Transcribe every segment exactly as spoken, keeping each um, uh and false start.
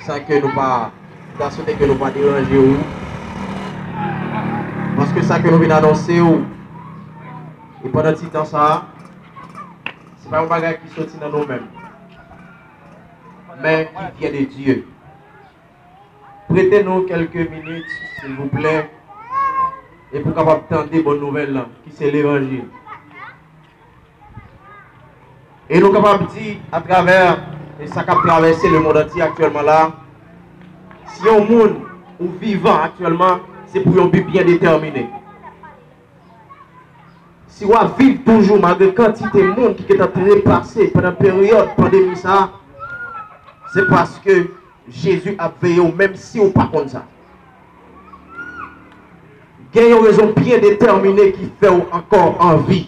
Sa ke nou pa, m ta swete ke nou pa deranje w. Paske sa ke nou vin anonse w, e pandan ti tan sa a, se pa yon bagay ki soti nan nou menm, men ki vyen de Dye. Prete nou kèlke minit, silvouplè, e pou kapab tande bòn nouvèl lan, ki se levanjil. E nou kapab di, atravè, e sa k ap travèse lemonn antye aktyèlman la, si yon moun ou vivan aktyèlman, se pou yon bi byen detèmine. Si w ap viv toujou, malgre kantite moun ki gentan trepase pandan peryòd pandemi sa a, se paske Jezi ap veye w, menm si w pa konn sa. Gen yon rezon byen detèmine ki fè w ankò an vi.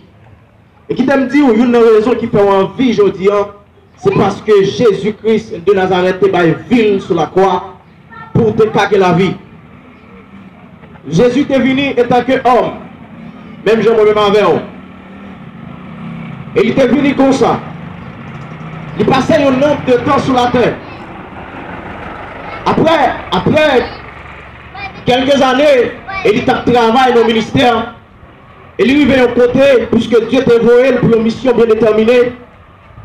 E kite m di w, youn nan rezon ki fè w an vi jodi a, se paske Jezi Kris de Nazarèt te bay vi l sou lakwa pou w te ka gen lavi. Jezi te vini antanke òm, menm jan mwen menm avè w. E li te vini konsa. Li pase yon nonb de tan sou latè. Apre, apre kèlke zane, e li t ap travay nan ministè, e li rive yon kote, piske Dye te voye l pou yon misyon byen detèmine,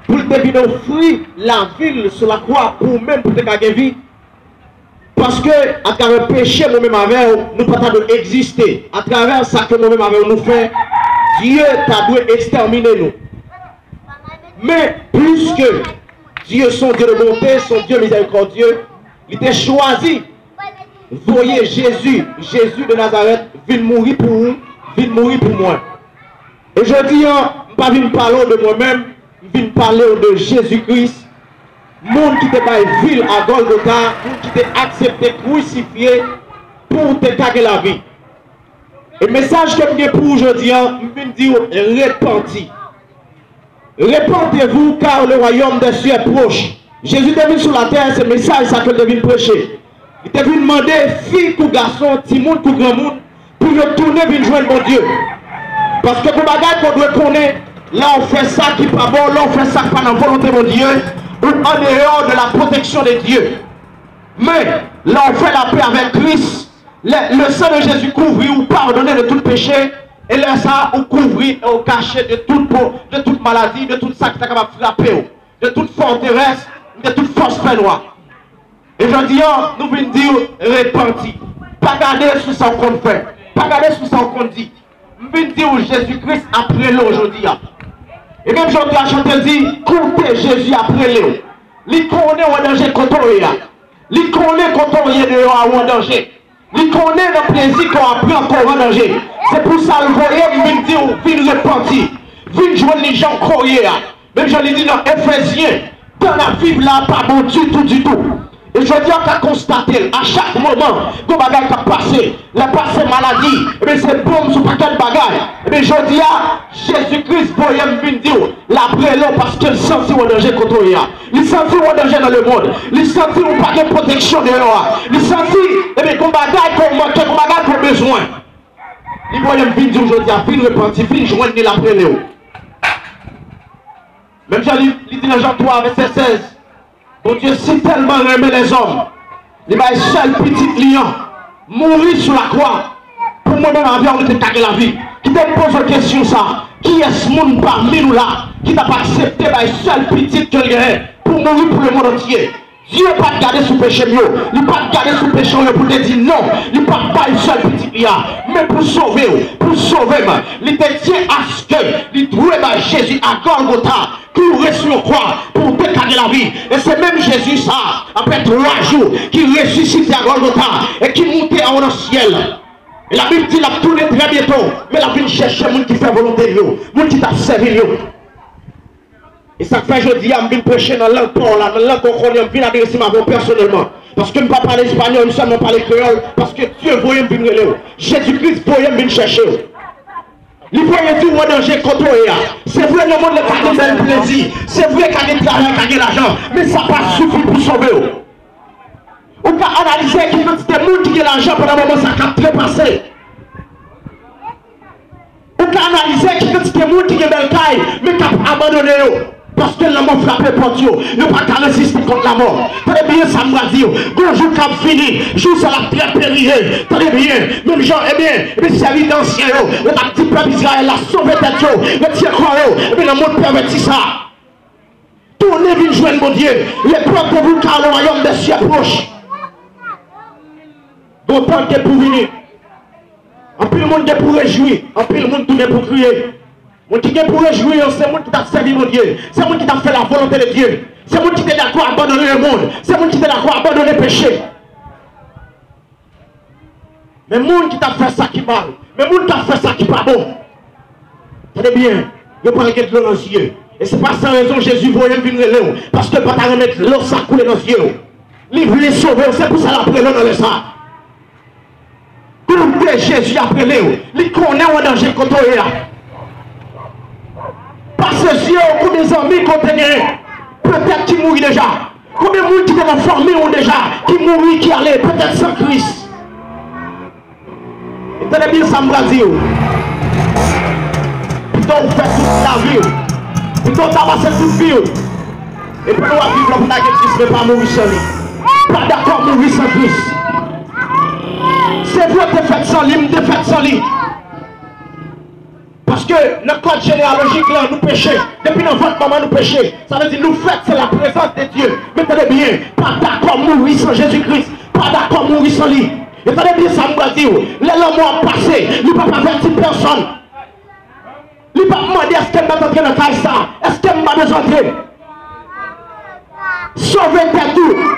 pou l te vin ofri lavi l sou lakwa pou ou menm, pou w te ka gen vi. Paske atravè peche mwen menm avè w, nou pa ta dwe egziste. Atravè sa ke mwen menm avè w nou fè, Dye ta dwe ekstèmine nou. Men, piske Dye se yon Dye de bonte, se yon Dye mizèrikòdye, li te chwazi voye Jezi, Jezi de Nazarèt, vin mouri pou ou, vin mouri pou mwen. E jodi a, m pa vin pale w de mwen menm, m vin pale w de Jezi Kris, moun ki te bay vi l a Gòlgota, moun ki te aksepte krisifye pou w te ka gen lavi. E mesaj ke m gen pou ou jodi a, m vin di w repanti. Repentez-vous, car le royaume des cieux est proche. Jezi te vin sou latè, se mesaj sa ke l te vin preche. Li te vin mande fi kou gason, timoun kou granmoun, pou yo tounen vin jwenn Bondye. Paske gon bagay ke w dwe konnen, lè w fè sa ki pa bon, lè w fè sa k pa nan volonte Bondye, ou andeyò de la protection de Dieu. Men, lè w fè lapè avèk Kris, le, le sang de Jésus kouvri w, padone de tout peche, e lè sa a, ou kouvri e ou kache de tout po, de tout maladi, de tout sa ki ta kapab frape w, de tout fòterès, de tout fòs fènwa. E jodi a, nou vin di w repanti. Pa gade sou sa w konn fè. Pa gade sou sa w konn di. M vin di w Jezi Kris ap rele w jodi a. E menm jan w te chante di, koute Jezi ap rele w. Li konnen w an danje kote w ye a. Li konnen kote w ye deyò a ou an danje. Li konnen nan plezi ke w ap pran ke w an danje. Se pou sa l voye m vin di w vin repanti. Vin jwenn li jan w ye a. Menm jan li di nan Efezyen, tan n ap viv la pa bon ditou, ditou. E jodi a, w ka konstate l, a chak moman, gon bagay k ap pase. Lè pase maladi, ebyen, se bonm sou pakèt bagay. Ebyen, jodi a, Jezi Kris voye m vin di w, l ap rele w paske l santi w an danje kote w ye a. Li santi w an danje nan lemonn. Li santi w pa gen pwoteksyon deyò a. Li santi, ebyen, gon bagay ke w manke, gon bagay ke w bezwen. Li voye m vin di w jodi a, vin repanti, vin jwenn li, l ap rele w. Menm jan li, li di nan Jan twa, vèsè sèz, Bondye si tèlman renmen lèzòm, li bay sèl pitit li an mouri sou lakwa pou mwen menm avè w nou te ka gen lavi. Kite m poze w kesyon sa, kiyès moun pami nou la ki t ap aksepte bay sèl pitit ke l genyen pou mouri pou lemonn antye? Dye pa t gade sou peche m yo, li pa t gade sou peche w yo pou te di non, li pa t bay sèl pitit li a, men pou sove w, pou sove m, li te tyen aske li dwe bay Jezi a Gòlgota, kouri sou yon kwa pou w te ka gen lavi. E se menm Jezi sa a, apre twa jou, ki resisite a Gòlgota e ki moute anwo nan syèl. E Labib di l ap tounen trè byento, men l ap vin chèche moun ki fè volonte l yo, moun ki t ap sèvi l yo. E sa k fè jodi a m vin preche nan lang pa w la, nan lang ke w konnen an, m vin adrese m avè w pèsonèlman. Paske m pa pale espanyòl, m sèlman pale kreyòl, paske Dye voye m vin rele w. Jezi Kris voye m vin chèche w. Li voye di w an danje kote w ye a. Se vre, lemonn nan ka gen bèl plezi. Se vre, ka gen travay, ka gen lajan. Men sa pa sifi pou sove w. Ou ka analize ki kantite moun ki gen lajan pandan moman sa k ap trepase. Ou ka analize ki kantite moun ki gen bèl kay, men k ap abandone yo. Paske lanmò frape pòt yo, yo pa ka reziste kont lamò. Tande byen sa m pral di w. Gon jou k ap vini, jou sa l ap trè perye. Tande byen, menm jan, ebyen, ebyen sèvitè ansyen yo, yo t ap di pèp Izrayèl la sove tèt yo, retire kò yo, ebyen nan mond pèvèti sa. Tounen vin jwenn Bondye. L'épreuve de vous, car le royaume des cieux est proche. Gon tan k gen pou vini. Anpil moun gen pou rejwi, anpil moun tou gen pou kriye. Moun ki gen pou rejwi yo, se moun ki t ap sèvi Bondye. Se moun ki t ap fè la volonté de Dieu. Se moun ki te dakò abandone lemonn. Se moun ki te dakò abandone peche. Men moun ki t ap fè sa ki mal, men moun k ap fè sa ki pa bon, tande byen, yo pral gen dlo nan zye. E se pa san rezon Jezi voye m vin rele w, paske l pa ta renmen dlo sa koule nan zye w. Li vle sove w, se pou sa l ap rele w nan lè sa. Koute, Jezi ap rele w, li konnen w an danje kote w ye a. Pase zye w, konbyen zanmi ke w te genyen, petèt ki mouri deja. Konbyen moun ki te nan fanmi w deja, ki mouri, ki ale, petèt san Kris. E tande byen sa m pral di w. Pito w fè tout lavi w, pito w ta pase tout vi w, e pandan w ap viv la, pou w ta gen Kris, men pa mouri san li. Pa dakò mouri san Kris. Se vre, w te fèt san li, m te fèt san li. Paske nan kòd jeneyalojik la, nou peche. Depi nan vant manman nou peche. Sa vle di nou fèt, c'est la présence de Dieu. Men tande byen, pa dakò mouri san Jezi Kris. Pa dakò mouri san li. E tande byen sa m pral di w. Lè lanmò ap pase, li p ap avèti pèsonn. Li p ap mande, èske m mèt antre nan kay sa? Èske m pa bezwen antre? Sove tèt ou.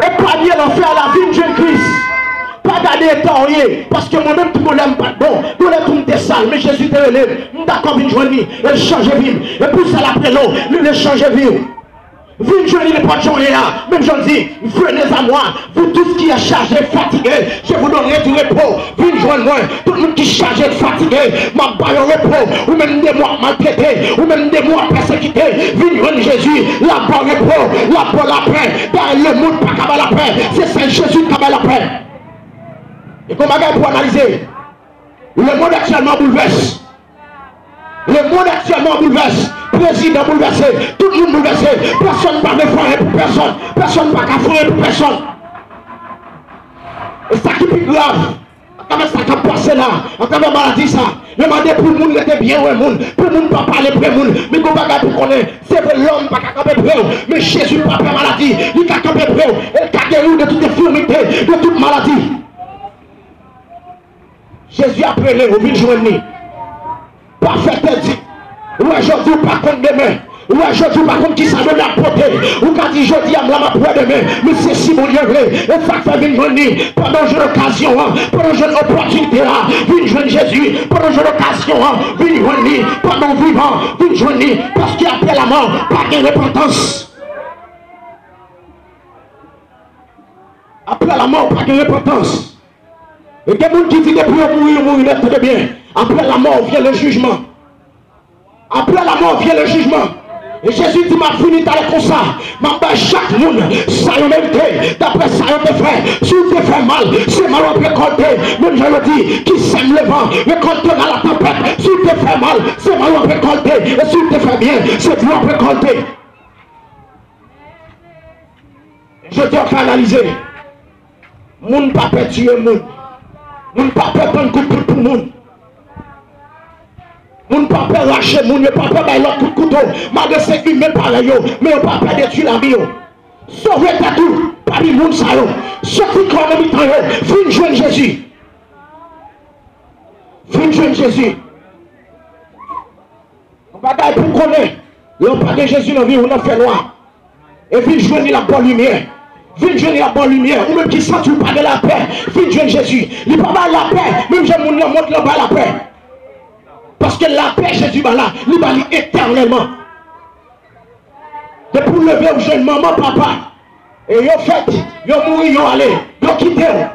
Epanye lanfè a la, vin jwenn Kris. Pa gade eta w ye, paske mwen menm tou gon lè m pa t bon, gon lè tou m te sal, men Jezi te rele m, m dakò vin jwenn li, e l chanje vi m. E pou sa l ap rele w, li vle chanje vi w. Vin jwenn li nenpòt jan w ye a, menm jan l di, venez à moi, vous tous qui êtes chargés, fatigués, je vous donnerai du repos. Vin jwenn mwen, tout moun ki chaje, fatige, m ap ba yo repo. Ou menm demon ap maltrete, ou menm demon ap pèsekite, vin jwenn Jezi, l ap ba w repo, l ap ba w lapè. Dayè lemonn pa ka bay lapè, se sèl Jezi ki ka bay lapè. E gon bagay pou analize. Lemonn aktyèlman boulvès. Lemonn aktyèlman boulvès. Prezidan boulvèse. Tout moun boulvèse. Pèsonn pa vle fè anyen pou pèsonn. Pèsonn pa ka fè anyen pou pèsonn. E sa ki pi grav, atravè sa k ap pase la, atravè maladi sa, yo mande pou moun rete byen lwen moun, pou moun pa pale pre moun. Men gon bagay pou konnen, se vre lòm pa ka kanpe pre w, men Jezi pa pè maladi, li ka kanpe pre w, e l ka geri w de tout enfimite, de tout maladi. Jezi ap rele w, vin jwenn li. Pa fè pèdi. Ou wè jodi, ou pa konn demen. Ou wè jodi, ou pa konn kisa demen ap pote. Ou ka di, "Jodi a, m la, m ap wè demen." Men se si Bondye vle. E sa k fè, vin jwenn li pandan w jwenn okazyon an, pandan w jwenn opòtinite a. Vin jwenn Jezi pandan w jwenn okazyon an. Vin jwenn li pandan w vivan. Vin jwenn li, paske apre lamò, pa gen repantans. Apre lamò, pa gen repantans. E gen moun ki di depi yo mouri, yo mouri nèt, tande byen. Après la mort vient le jugement. Après la mort vient le jugement. E Jezi di, "M ap vini talè konsa, m ap bay chak moun sa yo merite, daprè sa yo te fè. Si w te fè mal, se mal w ap rekòlte." Menm jan yo di, "Qui sème le vent récolte la tempête." Si w te fè mal, se mal w ap rekòlte. E si w te fè byen, se byen w ap rekòlte. Jodi a, w ka analize. Moun pa pè tiye moun. Moun pa pè tann kout poud pou moun. Moun pa pè rache moun, yo pa pè bay lòt kout kouto. Malgre se imen parèy yo, men yo pa pè detwi lavi yo. Sove tèt ou pami moun sa yo. Soti kò w nan mitan yo, vin jwenn Jezi. Vin jwenn Jezi. Yon bagay pou w konnen, lè w pa gen Jezi nan vi w, ou nan fènwa. E vin jwenn li, l ap ba w limyè. Vin jwenn li, l ap ba w limyè. Ou menm ki santi w pa gen lapè, vin jwenn Jezi. Li pa bay lapè menm jan moun nan mond lan bay lapè. Paske lapè Jezi ba la, li ba li etènèlman. Depi w leve, ou jwenn manman, papa. E yo fèt, yo mouri, yo ale, yo kite w.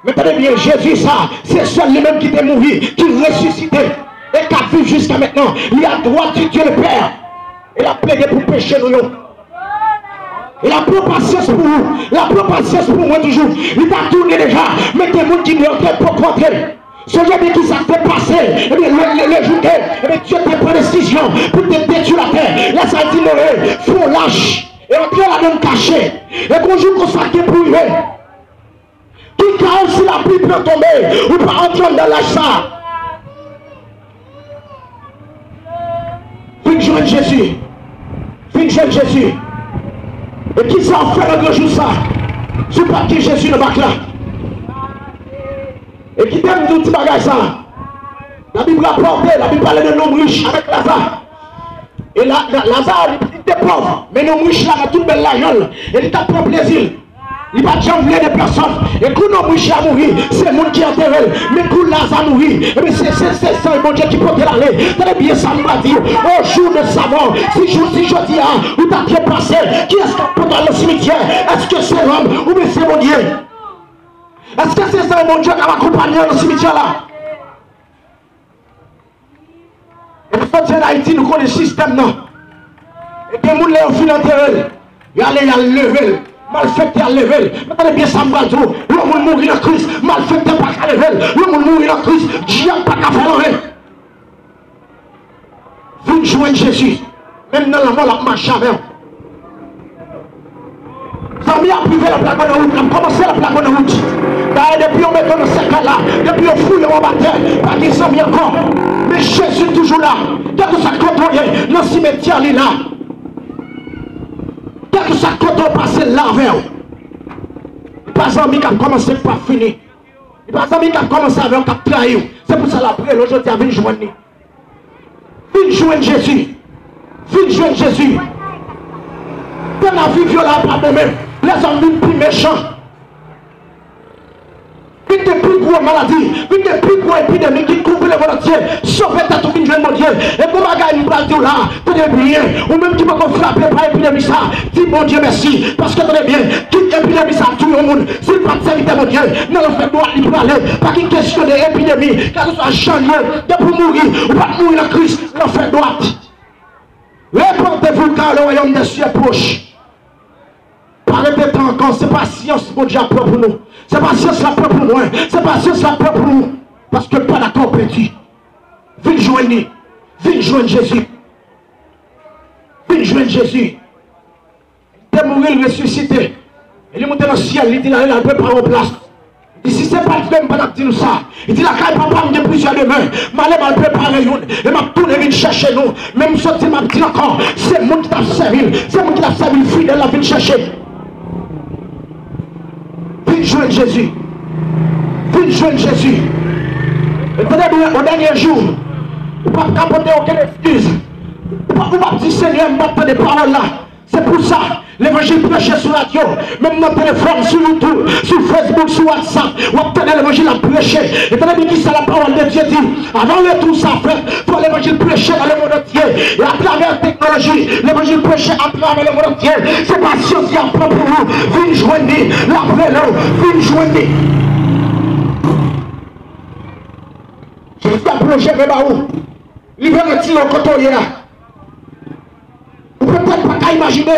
Men tande byen, Jezi sa, se sèl li menm ki te mouri, ki resisite, e k ap viv jiska mentnan. Li a dwat di Dye le Pè. E l ap plede pou peche nou yo. E l ap pran pasyans pou ou. L ap pran pasyans pou mwen toujou. Li ta tounen deja, men gen moun ki dwe antre, poko antre. Sonje byen kisa k te pase. Ebyen, le, le, le jou ke, ebyen, Dye te pran desizyon pou te detwi latè. Lè sa, l di Noe, fè yon lach e antre ladan l kache. E gon jou konsa gen pou rive. Ki ka w si lapli pran tonbe, ou pa antre anndan lach sa? Vin jwenn Jezi. Vin jwenn Jezi. E kisa w ap fè nan gran jou sa? Si w pa t gen Jezi nan bak la. E kite m di w ti bagay sa. Labib rapòte, Labib pale de nonm rich avèk Laza. E la, la, Laza, li, li te pòv, men nonm rich la, nan tout bèl lajan l, e li t ap pran plezi l. Li pa t janm vle de pèsòn. E kou nonm rich la mouri, se moun ki antere l. Men kou Laza mouri, ebyen, se, se, se zanj Bondye ki pote l ale. Tande byen sa m pral di w. Au jour de sa mort, si jou, si jodi a, ou ta trepase, kiyès k ap pote w al nan simityè? Èske se lòm oubyen se Bondye? Èske se zanj Bondye k ap akonpanye w nan simityè la? E nou soti ann Ayiti, nou konnen sistèm nan. E gen moun, lè yo fin antere l, y ale, y al leve l. Malfektè al leve l. Men tande byen sa m pral di w. Lè yon moun mouri nan Kris, malfektè pa ka leve l. Lè yon moun mouri nan Kris, dyab pa ka fè l anyen. Vin jwenn Jezi. Menm nan lanmò, l ap mache avè w. Zanmi ap rive, l ap lage w nan wout, l ap kòmanse, l ap lage w nan wout. Dayè, depi yo mete w nan sèkèy la, depi yo fouye w anba tè, pa gen zanmi ankò. Men Jezi toujou la. Kèlkeswa kote w ye, nan simetyè, li la. Kèlkeswa kote w pase, l la avè w. Li pa zanmi k ap kòmanse, k p ap fini. Li pa zanmi k ap kòmanse avè w, k ap trayi w. Se pou sa l ap rele w jodi a, vin jwenn li. Vin jwenn Jezi. Vin jwenn Jezi. Tan n ap viv yo la pa bon menm. Lèzòm vin pi mechan. Vin gen pi gwo maladi. Vin gen pi gwo epidemi ki kouvri lemonn antye. Sove tèt ou, vin jwenn Bondye. E bon bagay m pral di w la. Tande byen. Ou menm ki poko frape pa epidemi sa, di Bondye mèsi. Paske tande byen. Kit epidemi sa touye yon moun. Si l pa t sèvitè Bondye, nan lanfè dwat li prale. Pa gen kesyon de epidemi, kèlkeswa jan l ye, depi w mouri, ou pa t mouri nan Kris, lanfè dwat. Repentez-vous, car le royaume des cieux est proche. Pa rete tan ankò, se pasyans Bondye ap pran pou nou. Se pasyans l ap pran pou mwen, se pasyans l ap pran pou ou. Paske pa dakò pèdi. Vin jwenn li. Vin jwenn Jezi. Vin jwenn Jezi. Li te mouri, l resisite. E li moute nan syèl, li di l ale, l al prepare yon plas. Li di, si se pa t vre, m pa t ap di nou sa. Li di, lakay Papa m gen plizyè demè. M ale, m al prepare youn. E m ap tounen vin chèche nou. Men m sot di, m ap di l ankò. Se moun ki t ap sèvi l. Se moun ki t ap sèvi l fidèl, l ap vin chèche l. Vin jwenn Jezi. Vin jwenn Jezi. E tande byen, o dènye jou, ou p ap ka pote okenn eskiz. Ou p ap, ou p ap di, Senyè, m p ap tande pawòl la. Se pou sa, levanjil preche sou radyo, menm nan telefòn, sou YouTube, sou Facebook, sou WhatsApp, w ap tande levanjil ap preche. E tande byen kisa la pawòl de Dye di. Avan retou sa fèt, fò levanjil preche nan lemonn antye. E atravè teknoloji, levanjil preche atravè lemonn antye. Se pasyans li ap pran pou ou. Vin jwenn li, l ap rele w. Vin jwenn li. Jezi ap lonje men ba ou. Li vle retire w kote w ye a. Ou petèt pa ka imajine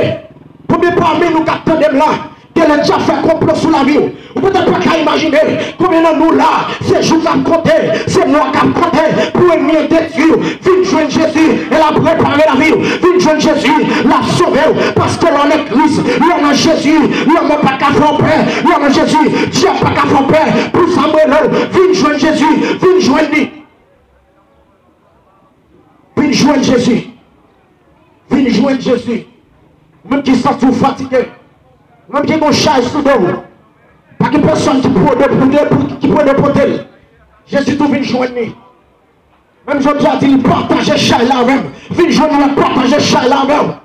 konbyen pami nou k ap tande m la, ke lè dyab fè konplo sou lavi w. Ou petèt pa ka imajine konbyen nan nou la, se jou k ap konte, se mwa k ap konte pou ènmi an detwi w. Vin jwenn Jezi e l ap repare lavi w. Vin jwenn Jezi, l ap sove w. Paske lè w nan Kris, lè w nan Jezi, lanmò pa ka fè w pè. Lè w nan Jezi, dyab pa ka fè w pè. Pou sa m rele w, vin jwenn Jezi, vin jwenn li. Vin jwenn Jezi. Vin jwenn Jezi. Ou menm ki santi w fatige. Ou menm ki gen yon chay sou do w. Pa gen pèsòn ki pou ede, pou ede, pou, ki pou ede pote l. Jezi di w vin jwenn li. Menm jodi a, di li pataje chay la avè m. Vin jwenn li, pataje chay la avè w.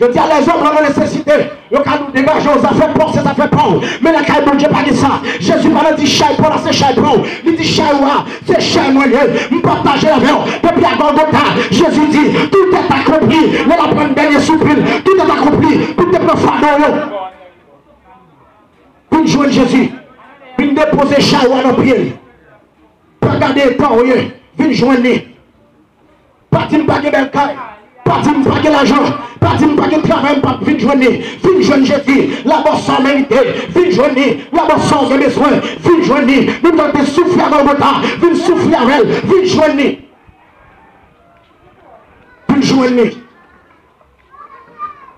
Jodi a, lèzòm lan nan nesesite, yo ka di w degaje w, zafè pa w se zafè pa w. Men lakay Bondye pa gen sa. Jezi pa nan di chay pa w la se chay pa w. Li di chay ou a, se chay mwen l ye. M pataje l avè w. Depi a Gòlgota, Jezi di, tout est accompli. Lè l ap pran dènye soupi l, tout est accompli. Pou l te pran fado yo. Vin jwenn Jezi. Vin depoze chay ou a nan pye l. Pa gade eta w ye. Vin jwenn li. Pa di m pa gen bèl kay. Pa di m pa gen lajan. Pa Di m pa gen travay, m p ap vin jwenn li. Vin jwenn Jezi, labò sa w merite. Vin jwenn li, labò sa w gen bezwen. Vin jwenn li. Menm jan w te soufri a Golgota, vin soufri avè l. Vin jwenn li. Vin jwenn li.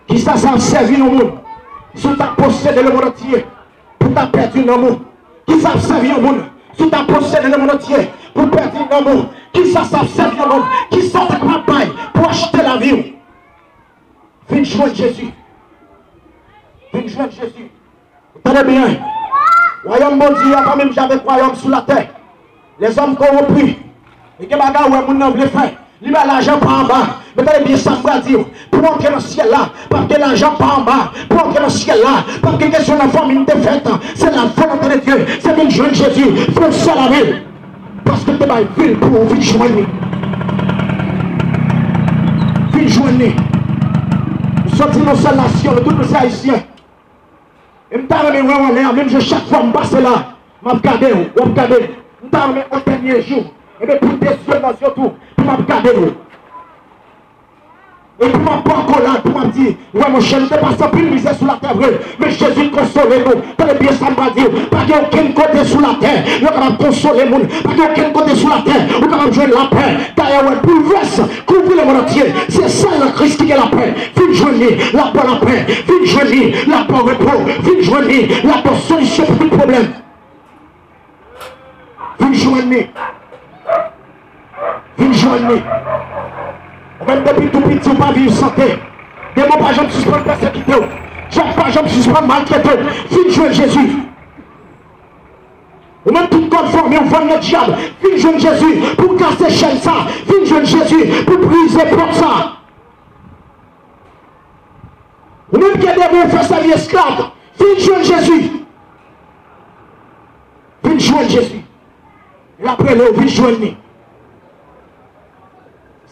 Kisa sa ap sèvi yon moun si w ta posede lemonn antye pou w ta pèdi nanm ou? Kisa ap sèvi yon moun si w ta posede lemonn antye pou w pèdi nanm ou? Kisa sa ap sèvi yon moun? Kisa w ta kapab bay pou w achte lavi w? Vin jwenn Jezi. Vin jwenn Jezi. Tande byen. Wayòm Bondye a pa menm jan avèk wayòm sou latè. Lèzòm kowonpi. E gen bagay ou wè moun nan vle fè. Li bay lajan pa anba. Men tande byen sa m pral di w. Pou w antre nan syèl la, p ap gen lajan pa anba. Pou w antre nan syèl la, p ap gen kesyon nan fanmi m te fèt. Se la volonté de Dieu. Se vin jwenn Jezi. Fè w sèl avè l. Paske l te bay vi l pou ou. Vin jwenn li. Vin jwenn li. Nou soti nan yon sèl nasyon, nou tout nou se Ayisyen. E m ta renmen wè w anlè a, menm jan chak fwa m pase la, m ap gade w, w ap gade m. M ta renmen yon dènye jou, ebyen pou de zye nan zye w tou, pou m ap gade w. E pou m ap ba w akolad, pou m ap di, wè monchè, nou te pase anpil mizè sou latè vre, men Jezi konsole nou. Tande byen sa m pral di w, pa gen okenn kote sou latè yo kapab konsole moun, pa gen okenn kote sou latè ou kapab jwenn lapè. Dayè, wè, boulvès kouvri lemonn antye. Se sèl nan Kris ki gen lapè. Vin jwenn li, l ap ba w lapè. Vin jwenn li, l ap ba w repo. Vin jwenn li, l ap ba w solisyon pou tout pwoblèm. Vin jwenn li. Vin jwenn li. Ou menm depi tou piti ou pa viv sante. Demon pa janm sispann pèsekite w. Dyab pa janm sispann maltrete w. Vin jwenn Jezi. Ou menm tout kòd fanmi w vann nan dyab, vin jwenn Jezi pou kase chèn sa, vin jwenn Jezi pou brize pòt sa. Ou menm gen demon ou fè sèvi esklav, vin jwenn Jezi. Vin jwenn Jezi. L ap rele w, vin jwenn li.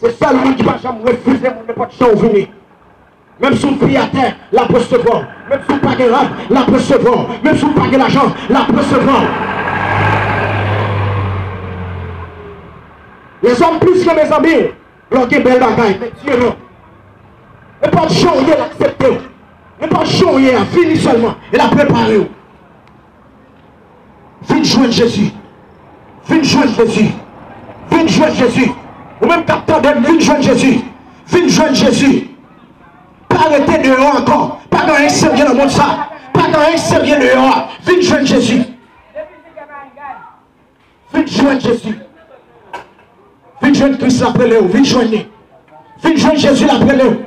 Se sèl moun ki pa janm refize moun nenpòt jan ou vini. Menm si w pi atè, l ap resevwa w. Menm si w pa gen rad, l ap resevwa w. Menm si w pa gen lajan, l ap resevwa w. Lèzòm plis renmen zanmi w lè w gen bèl bagay, men Dye non. Nenpòt jan w ye, l aksepte w. Nenpòt jan w ye a, vini sèlman, e l ap repare w. Vin jwenn Jezi. Vin jwenn Jezi. Vin jwenn Jezi. Ou menm k ap tande m, vin jwenn Jezi. Vin jwenn Jezi. Pa rete deyò ankò. Pa gen anyen k serye nan mond sa. Pa gen anyen k serye deyò a. Vin jwenn Jezi. Vin jwenn Jezi. Vin jwenn Kris, l ap rele w. Vin jwenn li. Vin jwenn Jezi, l ap rele w.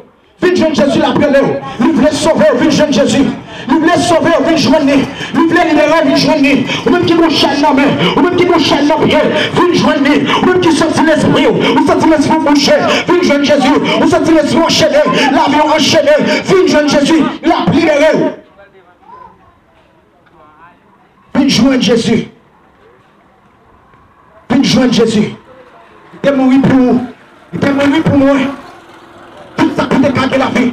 Vin jwenn Jezi, l ap rele w. Li vle sove w, vin jwenn Jezi. Li vle sove w, vin jwenn li. Li vle libere w, vin jwenn li. Ou menm ki gen yon chèn nan men, ou menm ki gen yon chèn nan pye, vin jwenn li. Ou menm ki santi lespri w, ou santi lespri w bouche, vin jwenn Jezi. Ou santi lespri w anchene, lavi w anchene, vin jwenn Jezi. L ap libere w. Vin jwenn Jezi. Vin jwenn Jezi. Li te mouri pou ou. Li te mouri pou mwen. Tout sa ki te ka gen lavi.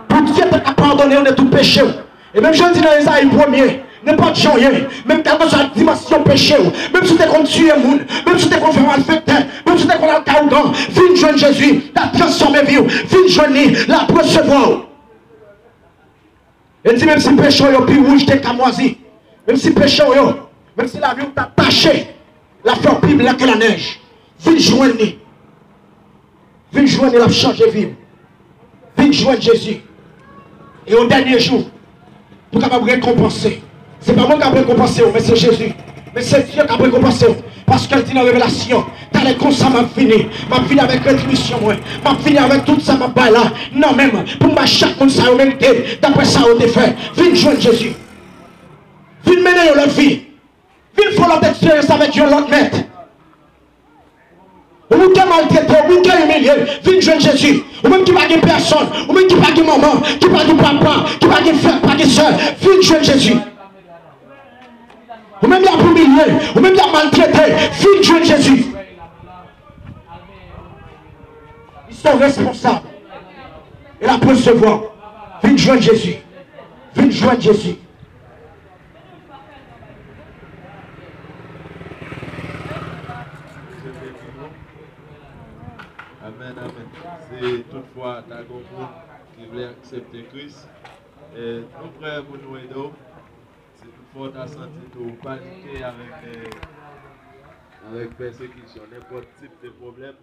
Pou Dye te ka padone w de tout peche w. E menm jan l di nan Ezayi premye, nenpòt jan w ye, menm kèlkeswa dimansyon peche w, menm si w te konn tiye moun, menm si w te konn fè malfektè, menm si w te konn al kay ougan, vin jwenn Jezi, l ap transfòme vi w. Vin jwenn li, l ap resevwa w. E di, menm si peche w yo pi wouj ke kamwazi, menm si peche w yo, menm si lavi w ta tache, l ap fè w pi blan ke lanèj. Vin jwenn li. Vin jwenn li, l ap chanje vi w. Vin jwenn Jezi. E yon dènye jou, pou kapab rekonpanse. Se pa mwen k ap rekonpanse w, men se Jezi. Men se Dye k ap rekonpanse w. Paske l di nan Revelasyon, talè konsa m ap vini. M ap vini avèk retribisyon mwen. M ap vini avèk tout sa m ap bay la nan men m, pou m bay chak moun sa yo merite, dapre sa yo te fè. Vin jwenn Jezi. Vin mennen yon lòt vi. Vin fè yon lòt eksperyans avèk yon lòt mèt. Ou menm ki maltrete, ou menm ki imilye, vin jwenn Jezi. Ou menm ki pa gen pèsonn, ou menm ki pa gen manman, ki pa gen papa, ki pa gen frè, pa gen sè, vin jwenn Jezi. Ou menm y ap imilye, ou menm y ap maltrete, vin jwenn Jezi. Li se yon responsab. E l ap resevwa. Vin jwenn Jezi. Vin jwenn Jezi. Amèn, amèn. Se toutfwa ta gen yon moun Si w vle aksepte Kris, e, nou prè pou nou ede w. Si toutfwa w ta santi tou w panike avèk, e, avèk pèsekisyon, nenpòt tip de pwoblèm,